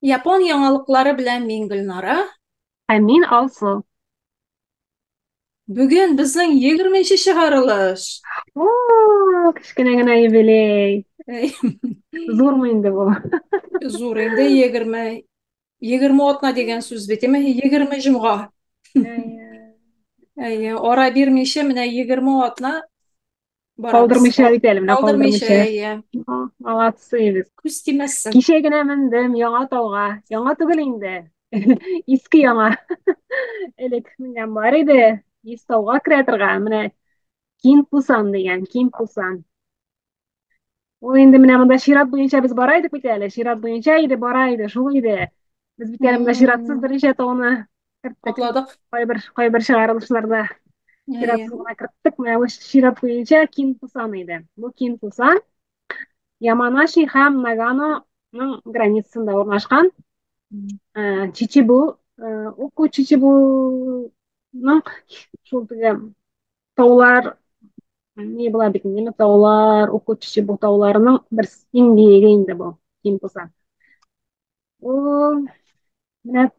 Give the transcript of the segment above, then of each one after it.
Япон яңалыклары белән мин Гөлнара. Ә мин Алсу. Бүген безнең 20нче чыгарылыш. О, кечкенә генә юбилей. Зурмы инде бу? Зур инде 20 20 атна дигән сүз бит, әйме? 20 җомга. Әйе, ара бирмичә менә 20 атна барабыз. Калдырмыйча бит әле, менә Калдырмыйча, калдырмыйча. әйе. Молодцы без. Күз тимәсен. Кичә генә мендем яңа тауга. Яңа түгел инде. Иске яңа. Элек менгән бар иде. Йөз тауга керә торган. Менә Кинпусан дигән, Кинпусан. Ул инде менә монда чират буенча без бара идек бит әле. Чират буенча иде, бара иде, шул иде. Без бит әле монда чиратсыз берничә тауны керттек. Атладык. Кайбер чыгарылышларда чиратсыз гына керттек. Менә бу чират буенча Кинпусан иде. Бу Кинпусан Яманаши һәм Наганоның границасында урнашкан. Чичибу, Оку Чичибуның шул теге таулар ни була бит инде, таулар, Оку Чичибу тауларының бер иң биеге инде бу Кинпусан. Ул менә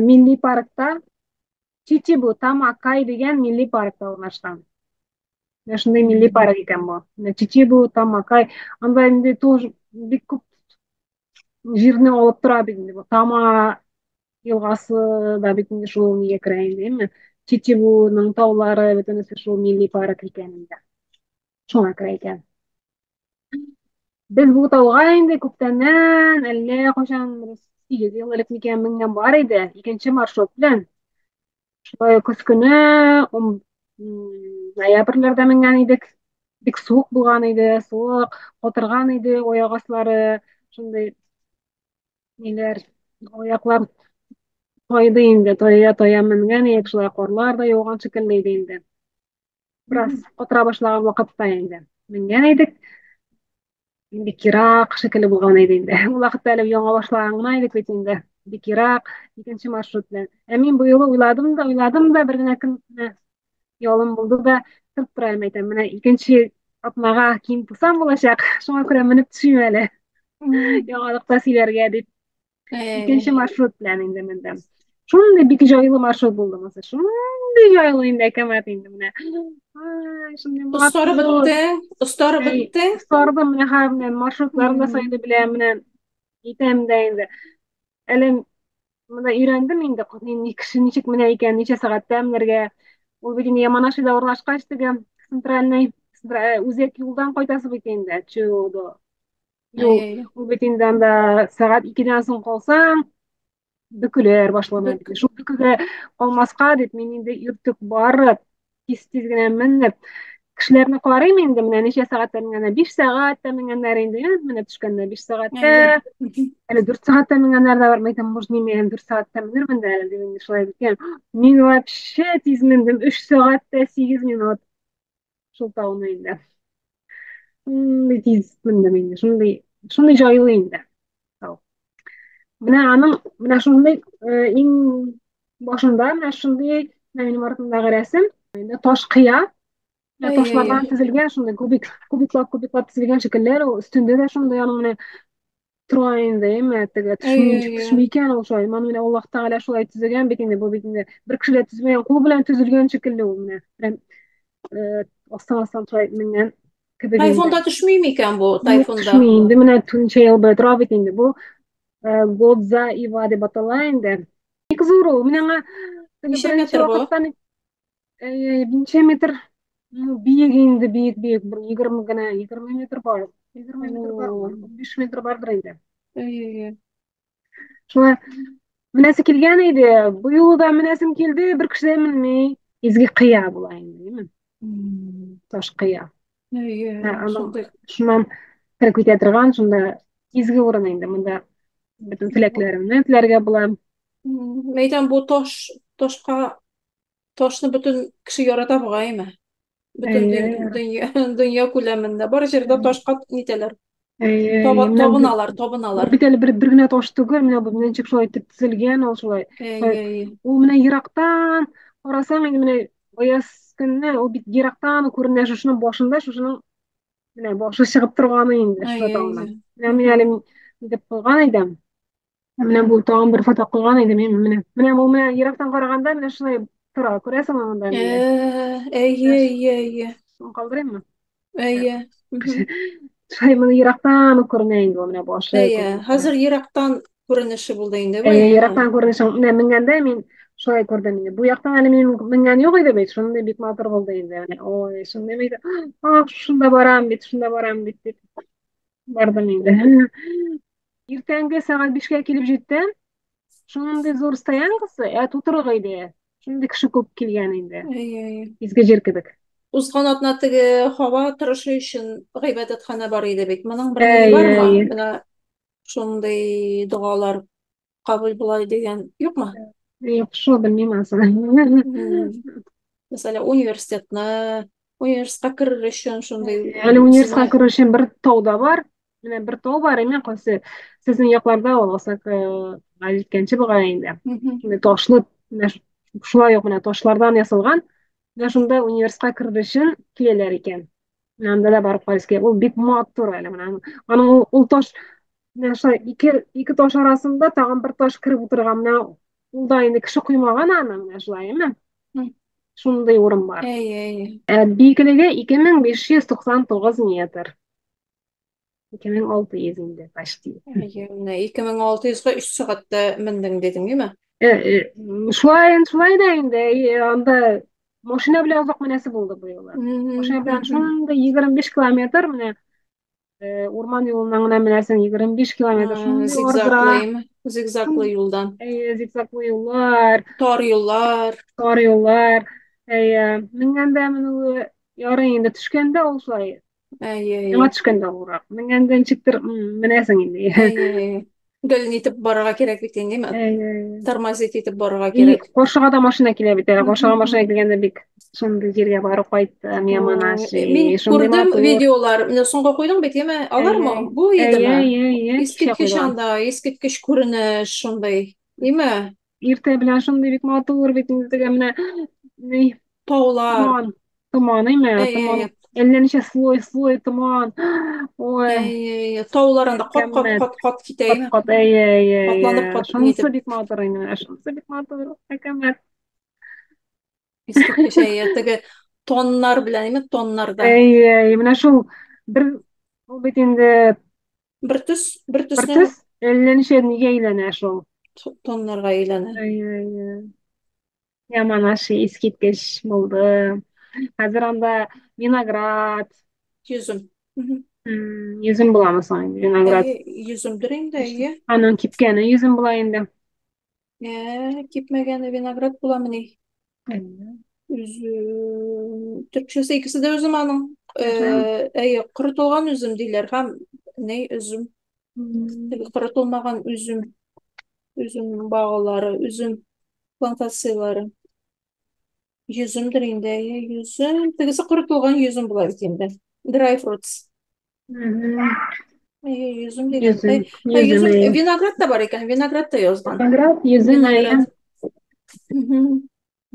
милли паркта Чичибу Тамакай дигән милли паркта урнашкан. Менә шундый милли парк икән бу. Менә Чичибу Тамакай анда инде тоже бик күп җирне алып тора бит инде бу. Тама елгасы да бит инде шул нигә керә инде, әйме? Чичибуның таулары бөтенесе шул милли парк икән инде. Шуңа керә икән. Без бу тауга инде күптәннән, әллә кайчан, 8 ел элек микән менгән бар иде, икенче маршрут белән. Шулай көз көне ноябрьләрдә менгән идек. Бик суык булган иде, суык, катырган иде аяк аслары, шундый ниләр, аяклар тайды инде, тая-тая менгән идек, шулай карлар да яуган шикелле иде инде. Бераз катыра башлаган вакытта инде менгән идек. Бик ерак шикелле булган иде инде. Ул вакытта әле яңа башлаган гына идек бит инде. Бик ерак, икенче маршрут белән. Ә мин бу юлы уйладым да, уйладым да, бер генә көн менә ялым булды да, торып торайым әйтәм. Менә икенче атнага кием тусам булачак. Шуңа күрә менеп төшим әле. Яңалыкта сөйләргә дип. Икенче маршрут белән инде мендем. Шундый бик җайлы маршрут булды монысы. Шундый җайлы инде әкәмәт инде менә. Ай, шундый Остарып бетте, остарып бетте. Остардым менә һәм менә маршрутларын да сайлый беләм, менә итәм дә инде. Әле монда өйрәндем инде, нинди кеше ничек менә икән, ничә сәгатьтә менәргә. Ул бит инде Яманашида урнашкач теге центральный үзәк юлдан кайтасы бит инде, Чудо. Юл, ул бит инде анда сәгать икедән соң калсаң, бөкеләр башлана бит. Шул бөкегә калмаска дип, мин инде иртүк барып, тиз-тиз генә менеп, кешеләрне карыйм инде, менә ничә сәгатьтә менгәннәр, 5 сәгатьтә менгәннәр инде, менә төшкәннәр 5 сәгатьтә, әле 4 сәгатьтә менгәннәр дә бар, мин әйтәм, может, мин 4 сәгатьтә менермен дә әле, дип инде шулай әйткән. Мин вообще тиз мендем, 3 сәгатьтә 8 минут. Шул тауны инде. Шундый тиз мендем инде, шундый, шундый җайлы инде. Тау. Менә аның, менә шундый иң башында менә шундый, менә минем артымдагы рәсем, инде таш кыя, менә ташлардан төзелгән шундый кубик, кубиклап, кубиклап төзелгән шикелле, ул өстендә дә шундый аның менә тора инде, әйме, теге төшми, төшми икән ул шулай. Моны менә Аллаһ Тәгалә шулай төзегән бит инде, бу бит инде бер кеше дә төземәгән, кул белән төзелгән шикелле ул менә. Прям астан астан шулай менгән кебек инде. Тайфунда төшми микән бу, тайфунда? Төшми инде, менә ничә ел буе тора бит инде бу. Годза Ива дип атала инде. Бик зур ул. Менә аңа ничә метр бу? Ничә метр? Ну, биек инде, биек, биек. Бер 20 генә, 20 метр бар. 20 метр бар, 15 метр бардыр инде. Әйе. Шулай менәсе килгән иде. Бу юлы да менәсем килде, бер кеше дә менми. Изге кыя була инде, әйеме? Таш кыя. Әйе, шундый. Шуннан кереп китә торган, шунда изге урын инде. Монда бөтен теләкләреңне теләргә була. Мәйдан бу таш, ташка ташны бөтен кеше ярата бугай, әйме? Бөтен дөнья, дөнья күләмендә бар җирдә ташка нитәләр. Табыналар, табыналар. Бит әле бер, бер генә таш түгел, менә бу ничек шулай итеп төзелгән ул шулай. Ул менә ерактан карасаң инде менә аяз көнне ул бит ерактан күренә шушының башында, шушының менә башы чыгып торганы инде шушы тауның. Менә мин әле дип куйган идем. Менә бу тагын бер фото куйган иде мин менә. Менә бу менә ерактан караганда менә шулай тора. Күрәсеңме монда ниләр? Әйе, әйе, әйе. Шуны калдырыйммы? Әйе. Шулай моны ерактан ук күренә инде ул менә башы. Әйе, хәзер ерактан күренеше булды инде бу. Әйе, ерактан күренеше. Менә менгәндә мин шулай күрдем инде. Бу яктан әле мин менгән юк иде бит. Шундый бик матур булды инде. Менә ой, шундый бит. Ах, шунда барам бит, шунда барам бит дип бардым инде. Иртәнге сәгать 5-кә килеп җиттем. Шундый зур стоянкасы, ә тутырык иде. Шундый кеше күп килгән инде. Әйе, әйе. Изге җир кебек. Узган атна теге һава торышы өчен гыйбадәтханә бар иде бит. Моның бер ни бармы? Менә шундый догалар кабул була дигән юкмы? Юк, шул белмим анысын. Мәсәлән, университетны, университетка керер өчен шундый. Әле университетка керер өчен бер тау да бар. Менә бер тау бар, әмма кайсы сезнең якларда ул Осакага җиткәнче бугай инде. Шундый ташлы, менә шулай ук менә ташлардан ясалган. Менә шунда университетка керер өчен киләләр икән. Менә анда да барып карыйсы килә. Ул бик матур әле менә. Аның ул таш менә шулай ике таш арасында тагын бер таш кереп утырган. Менә ул да инде кеше куймаган аны, менә шулай, әйеме? Шундый урын бар. Әйе, әйе. Ә биеклеге 2599 метр. 2600 инде почти. Әйе, менә 2600-га 3 сәгатьтә мендең дидең, әйеме? Шулай, шулай да инде, анда машина белән озак менәсе булды бу юлы. Машина белән шундый 25 километр менә урман юлыннан гына менәсең 25 километр. Шундый зигзаглы, зигзаглы юлдан. Әйе, зигзаглы юллар. Тар юллар. Тар юллар. Әйе, менгәндә менүе ярый инде, төшкәндә ул шулай. Әйе, әйе. Яңа төшкәндә авыррак. Менгәндә ничектер менәсең инде. Әйе, әйе. Гел нитеп барырга кирәк бит инде, Әйе. Тормозить итеп барырга кирәк. Каршыга да машина килә бит әле. Каршыга машина килгәндә бик шундый җиргә барып кайттым, яман Мин күрдем видеолар. Менә соңга куйдың бит, яме? Алармы? Бу идеме? Әйе, әйе. Искиткеч анда, искиткеч күренеш шундый. Име? Иртә белән шундый бик матур бит инде теге менә ни таулар. Томан. Томан, әйме? Томан. Әллә ничә слой-слой томан. Ой. Әйе, таулар анда кат-кат-кат-кат китә, әйме? Кат-кат, әйе, әйе. Катланып кат. Шунысы бик матур инде, шунысы бик матур. Әкәмәт. Искиткеч, әйе, теге тоннар белән, әйме, тоннарда. Әйе, әйе, менә шул бер ул бит инде бер төс, бер төс. Бер төс әллә ничә нигә әйләнә шул. Тоннарга әйләнә. Әйе, әйе. Яман ашы искиткеч булды. Хәзер анда виноград. Йөзем. Йөзем буламы соң инде виноград? Йөземдер инде, әйе. Аның кипкәне йөзем була инде. Кипмәгәне виноград буламыни? Үзем. Төркчәсе икесе дә үзем аның. Әйе, корытылган үзем диләр һәм ни үзем. Теге корытылмаган үзем. Үзем багылары, үзем плантациялары. Йөземдер инде, әйе, йөзем. Тегесе корытылган йөзем була бит инде. Dry fruits. Әйе, йөзем дигән. Йөзем, виноград та бар икән, виноград та язган. Виноград, йөзем, әйе.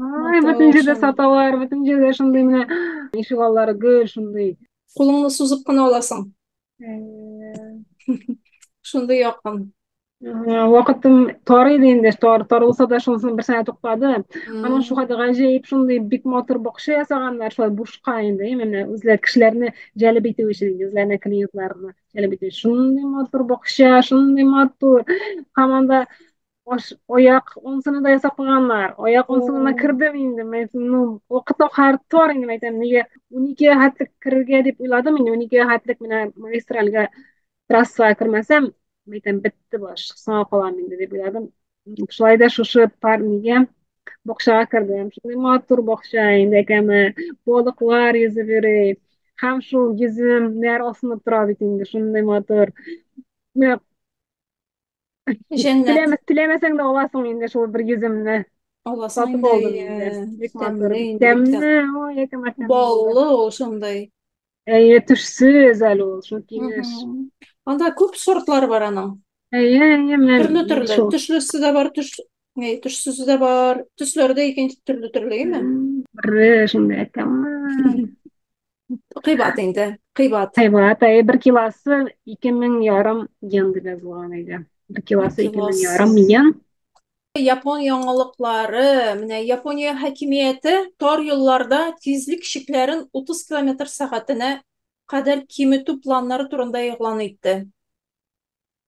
Ай, бөтен җирдә саталар, бөтен җирдә шундый менә ишек аллары гел шундый. Кулыңны сузып кына аласың. Шундый якын. Вакытым тар иде инде, тар, тар булса да шунысын бер сәгать туктады. Аның шул хәтле гаҗәеп шундый бик матур бакча ясаганнар, шулай бушка инде, менә үзләре кешеләрне җәлеп итү өчен, үзләренә клиентларны җәлеп итү өчен. Шундый матур бакча, шундый матур. Һәм анда аяк онсыны да ясап куйганнар. Аяк онсынына кердем инде. Мен, ну, вакыт тар инде, әйтәм, нигә 12 хәтлек керергә дип уйладым инде, 12 хәтлек менә магистральгә трассага кермәсәм, әйтәм, бетте баш, соңга калам инде дип уйладым. Шулай да шушы пар нигә бакчага кердем. Шундый матур бакча инде, әкәме, балыклар йөзеп йөри. Һәм шул йөземнәр асылынып тора бит инде, шундый матур. Менә Җәннәт. Теләмәсәң дә аласың инде шул бер йөземне. Аласың Сатып алдым инде. Бик матур. Тәмле, ой, әкәмәт тәмле. Баллы ул шундый. Әйе, төшсез әле ул, шул килеш. Анда күп сортлар бар аның. Әйе, әйе, менә төрле-төрле. Төшлесе дә бар, төшсезе дә бар. Төсләре дә икенче төрле-төрле, әйеме? Бер шундый әкәмәт. Кыйбат инде, кыйбат. Кыйбат, әйе, бер килосы 2500 йен дип язылган иде. Бер Бер килосы 2500 килосы. йен. Япон яңалыклары, менә Япония хакимияте тар юлларда тизлек чикләрен 30 километр сәгатенә кадәр киметү планнары турында игълан итте.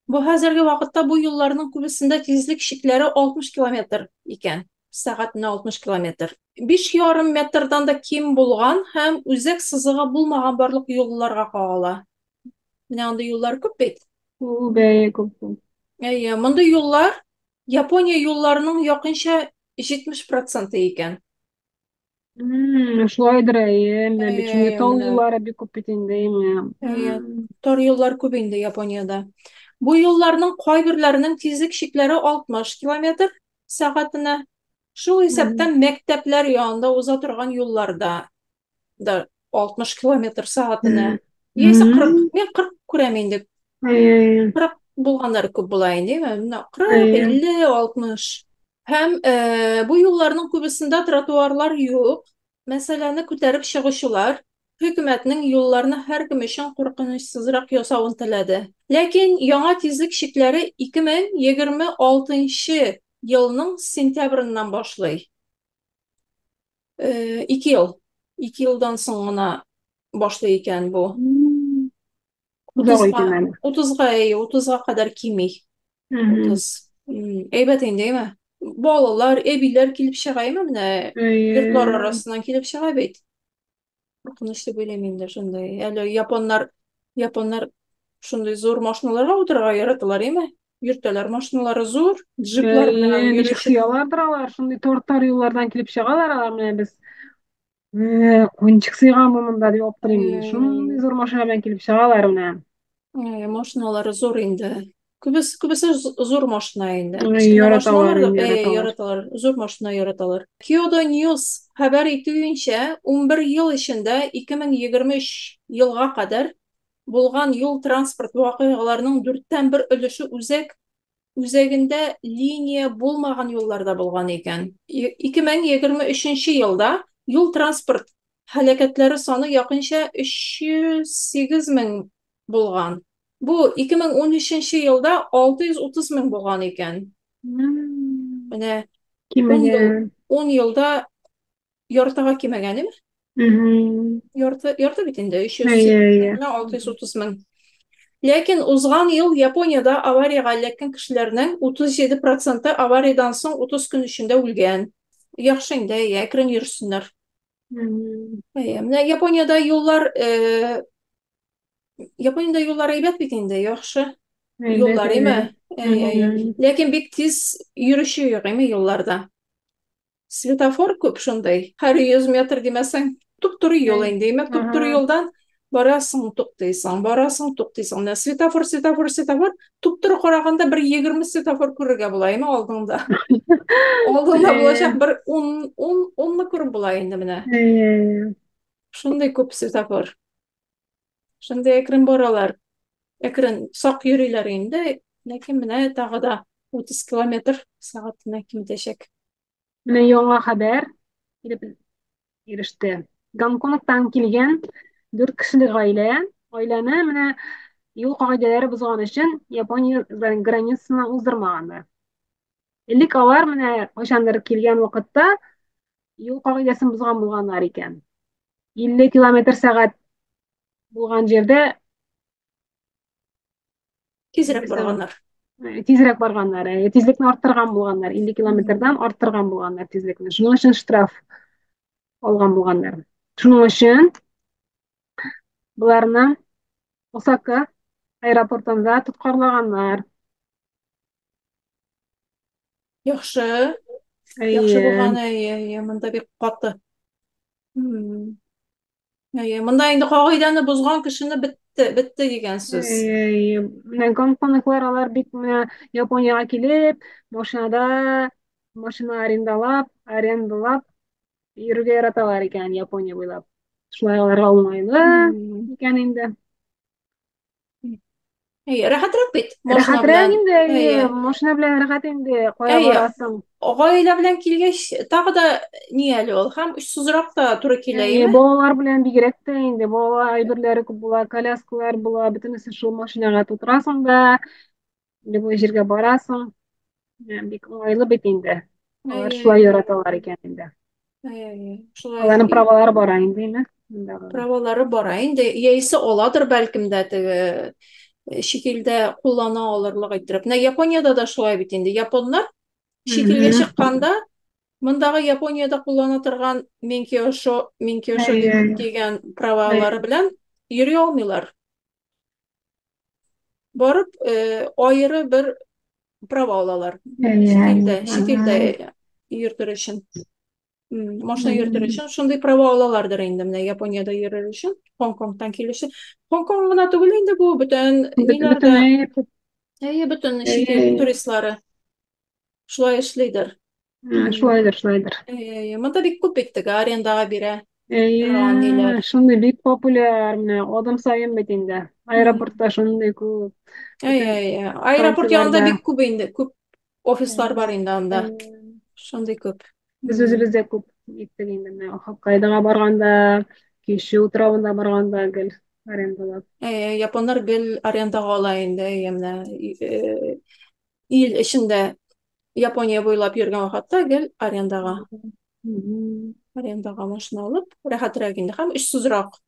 Бу хәзерге вакытта бу юлларның күбесендә тизлек чикләре 60 километр икән. Сәгатенә 60 километр. 5,5 метрдан да ким булган һәм үзәк сызыгы булмаган барлык юлларга кагыла. Менә андый юллар күп бит. Күп, әйе, күп, күп. Әйе, мондый юллар Япония юлларының якынча 70 проценты икән. Шулайдыр, әйе. Менә бит Әйе, шундый әйе, тау менә. юллары бик күп бит инде, менә. Әйе, тар юллар күп инде Япониядә. Бу юлларның кайберләренең тизлек чикләре 60 километр сәгатенә. Шул исәптән мәктәпләр янында уза торган юлларда да 60 километр сәгатенә. Яисә 40. Мин 40 күрәм инде. Әйе, әйе. 40 булганнары күп була инде. Менә 40, Әйе. 50, 60. Һәм бу юлларның күбесендә тротуарлар юк. Мәсьәләне күтәреп чыгучылар хөкүмәтнең юлларны һәркем өчен куркынычсызрак ясавын теләде. Ләкин яңа тизлек чикләре 2026 елның сентябреннән башлый. 2 ел. 2 елдан соң гына башлый икән бу. М, Озак 30-га, икән әле. 30-га, әйе, 30-га кадәр кими. Мгм. 30. Әйбәт инде, әйме? Балалар, әбиләр килеп чыга, әйме? Менә йортлар Әйе. арасыннан килеп чыга бит. Куркыныч дип уйлыйм инде шундый. Әле японнар шундый зур машиналарга утырырга яраталар, әйме? Йөртәләр машиналары зур, джиплар Әйе, белән ничек йөрүче. сыялардыр алар, шундый тор-тар юллардан килеп чыгалар алар менә без. Ничек сыйган бу монда дип аптырыйм инде. Э, Шундый зур машина белән килеп чыгалар менә. Машиналары зур инде. Күбесе зур машина инде. Ай, Кечкенә яраталар машиналар да инде, яраталар. яраталар. Зур машина яраталар. Kyodo News хәбәр итүенчә, 11 ел эчендә 2023 елга кадәр булган юл-транспорт вакыйгаларының дүрттән бер өлеше үзәгендә линия булмаган юлларда булган икән. 2023 елда юл-транспорт һәлакәтләре саны якынча 308 мең булган. Бу 2013 елда 630 мең булган икән. М, Менә 10 ел, Кимегән. 10 елда яртыга кимегән, әйме? Мгм. Ярты, ярты бит инде Әйе, 308 әйе. меңнән 630 мең. Ләкин узган ел Япониядә авариягә эләккән кешеләрнең 37 проценты авариядән соң 30 көн эчендә үлгән. Яхшы инде, әйе, әкрен йөрсеннәр. Мгм. Әйе, менә Япониядә юллар әйбәт бит инде, яхшы Әйбәт, юллар, име? әйбәт. Әйе, әйе. Мгм. Ләкин бик тиз йөрүче юк, име юлларда. Светофор күп шундый. Һәр 100 метр димәсәң, туп-туры юл Әй, инде. Димәк, Ага. туп-туры юлдан барасың, туктыйсың, барасың, туктыйсың. Менә светофор, светофор, светофор. Туп-туры караганда бер 20 светофор күрергә була, әйме алдыңда. Алдыңда Э, булачак бер 10, 10, 10-ны күреп була инде менә. Әйе, Шундый күп светофор. Шундый әкрен баралар. Әкрен, сак йөриләр инде. Ләкин менә тагы да 30 километр сәгатенә киметәчәк. Менә яңа хәбәр килеп иреште. Гонконгтан килгән дүрт кешелек гаилә, гаиләне менә юл кагыйдәләре бозган өчен Япония границасына уздырмаганнар. Элек алар менә кайчандыр килгән вакытта юл кагыйдәсен бозган булганнар икән. 50 километр сәгать булган җирдә Тизрәк 50 сәгать барганнар. тизрәк барганнар, тизлекне арттырган булганнар, 50 километрдан арттырган булганнар тизлекне. Шуның өчен штраф алган булганнар. Шуның өчен боларны Осака аэропортында тоткарлаганнар. Яхшы, яхшы Әйе. булган, әйе, әйе, монда бик каты. М. Әйе, монда инде кагыйдәне бозган кешене бетте, бетте дигән сүз. Әйе, әйе. Менә Гонконглар алар бик менә Япониягә килеп, машинада машина арендалап йөрергә яраталар икән Япония буйлап. Шулай аларга уңайлы М. икән инде. Әйе, рәхәтрәк бит машина Рәхәтрәк белән. инде, әйе, Әйе. машина белән рәхәт инде, кая Әйе, барасың. гаилә белән килгәч, тагы да ни әле ул, һәм очсызрак та туры килә, Әйе, әйеме? балалар белән бигрәк тә инде, балалар әйберләре күп була, коляскалар була, бөтенесе шул машинага тутырасың да, любой җиргә барасың. Бик уңайлы бит инде. Алар Әйе, шулай әйе. яраталар икән инде. Әйе, әйе. Шулай Аларның правалары бара инде, әйме? Мондагы. Правалары бара инде. Яисә аладыр бәлкем дә теге чит илдә куллана алырлык иттереп. Менә Япониядә дә шулай бит инде. Японнар чит илгә Мгм. чыкканда мондагы Япониядә куллана торган Минкиошо, Минкиошо Әйе, дигән әйе. правалары белән йөри алмыйлар. Барып, аеры бер права алалар. Әйе, Чит әйе. илдә, чит илдә Ага. Йөртер өчен. Машина йөртер Мгм. өчен шундый права алалардыр инде менә Япониядә йөрер өчен, Хонконгтан килүче. Хонконг гына түгел инде бу, бөтен Бөтен ниләрдә, әйе, әйе, бөтен чит әйе, ил әйе. туристлары шулай эшлидер. М, Шулайдыр, шулайдыр. Әйе, әйе. Монда бик күп бит теге арендага бирә торган Әйе, ниләр. шундый бик популяр менә адым саен бит инде. М, Аэропортта шундый күп, Әйе, бөтен әйе. Аэропорт янында станцияләрдә. бик күп инде, күп офислар бар инде анда. Әйе. Шундый күп. Без М. үзебез дә күп иттек инде менә Хоккайдога барганда, Кишү утравында барганда гел арендалап. Әйе, японнар гел арендага ала инде, әйе, менә ил эчендә Япония буйлап йөргән вакытта гел арендага, Мгм. арендага машина алып, рәхәтрәк инде һәм очсызрак.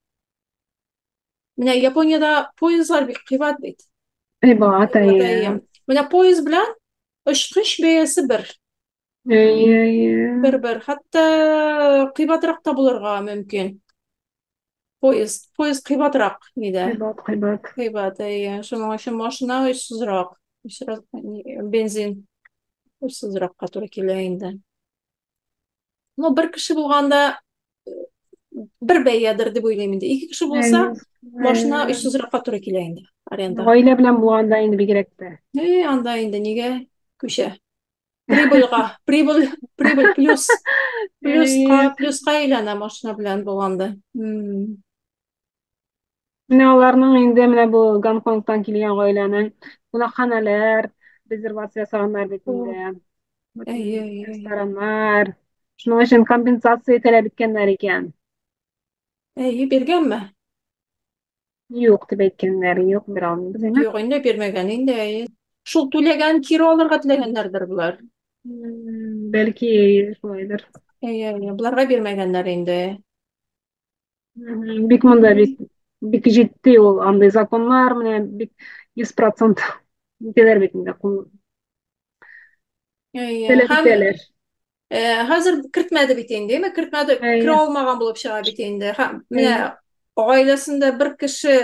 Менә Япониядә поездлар бик кыйбат бит. Әйбат, Кыйбат, әйе. әйе. Менә поезд белән очкыч бәясе бер, Әйе, әйе. бер-бер. Хәтта кыйбатрак та булырга мөмкин. Поезд, поезд кыйбатрак нидә? Кыйбат, кыйбат. Кыйбат, әйе. Шуның өчен машина очсызрак. Очсызрак, бензин очсызракка туры килә инде. Ну, бер кеше булганда бер бәядер дип уйлыйм инде. Ике кеше булса, Әйе. машина Әйе. очсызракка туры килә инде аренда. Гаилә белән булганда инде бигрәк тә. Анда инде нигә күчә? Прибыльга, прибыль, прибыль плюс, плюска, Әйе. плюска әйләнә машина белән булганда. М. Менә аларның инде менә бу Гонконгтан килгән гаиләнең кунакханәләр резервация ясаганнар бит О, инде. Бөтен әйе, әйе, әйе. рестораннар. Шуның өчен компенсация таләп иткәннәр икән. Әйе, биргәнме? Юк дип әйткәннәр, юк бирә алмыйбыз, әйме? Юк, инде бирмәгән инде. Әйе. Шул түләгән кире алырга теләгәннәрдер болар. Бәлки шулайдыр. Әйе, әйе, боларга бирмәгәннәр инде. Мгм. Бик монда бик М. бик җитди ул андый законнар менә бик 100% нитәләр бит инде Әйе, таләп һәм итәләр. Хәзер кертмәде бит инде, әйме? Кертмәде, керә Әйе, алмаган булып чыга бит инде. Һәм менә әйе. гаиләсендә бер кеше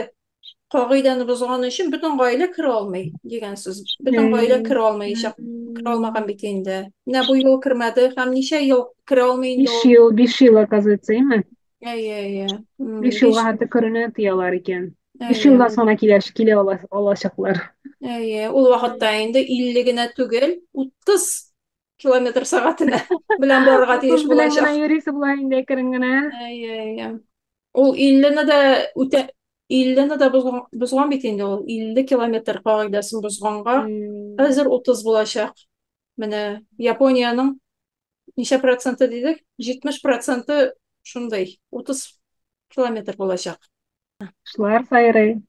кагыйдәне бозган өчен бөтен гаилә керә алмый дигән сүз. Бөтен гаилә Әйе. керә алмаячак, керә алмаган бит инде. Менә бу юл кермәде һәм ничә ел керә алмый инде Биш ул. ел, 5 ел, оказывается, әйме? Әйе, әйе. Биш Биш, елга хәтта керүне тыялар икән. Биш әйе. елдан соң гына килә, килә алачаклар. Әйе, ул вакытта инде 50 генә түгел, 30 километр сәгатенә белән барырга 30 тиеш белән генә булачак. йөрисе була инде әкрен генә. Әйе, әйе. Ул 50-не дә үтә 50-не дә бозган, бозган бит инде ул. 50 километр кагыйдәсен бозганга М, хәзер 30 булачак. Менә Япониянең ничә проценты дидек? 70 проценты шундый 30 километр булачак. Кошлар сайрый.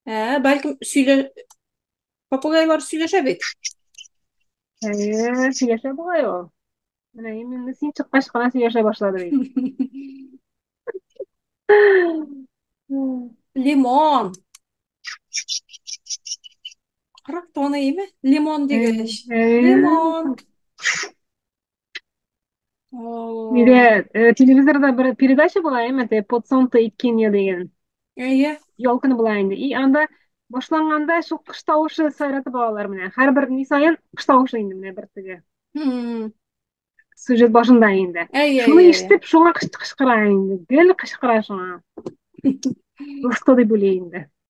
Ә, бәлкем сөйлә попугайлар сөйләшә бит. Әйе, сөйләшә бугай ул. Менә именно син чыккач кына сөйләшә башлады бит. Лимон. 40 тонна име? Лимон дигәч. Әйе. Лимон. Нидә, О, телевизорда бер передача була, әйме, теге Под солнце и Кения дигән. әйе. Ял көне була инде. И анда башланганда шул кош тавышы сайратып алалар менә. Һәрбер ни саен кош тавышы инде менә бер теге. Hmm. Сюжет башында инде. Әйе, Шуны әйе, әйе. ишетеп, шуңа кычкыра инде. Гел кычкыра шуңа. Что дип уйлый инде.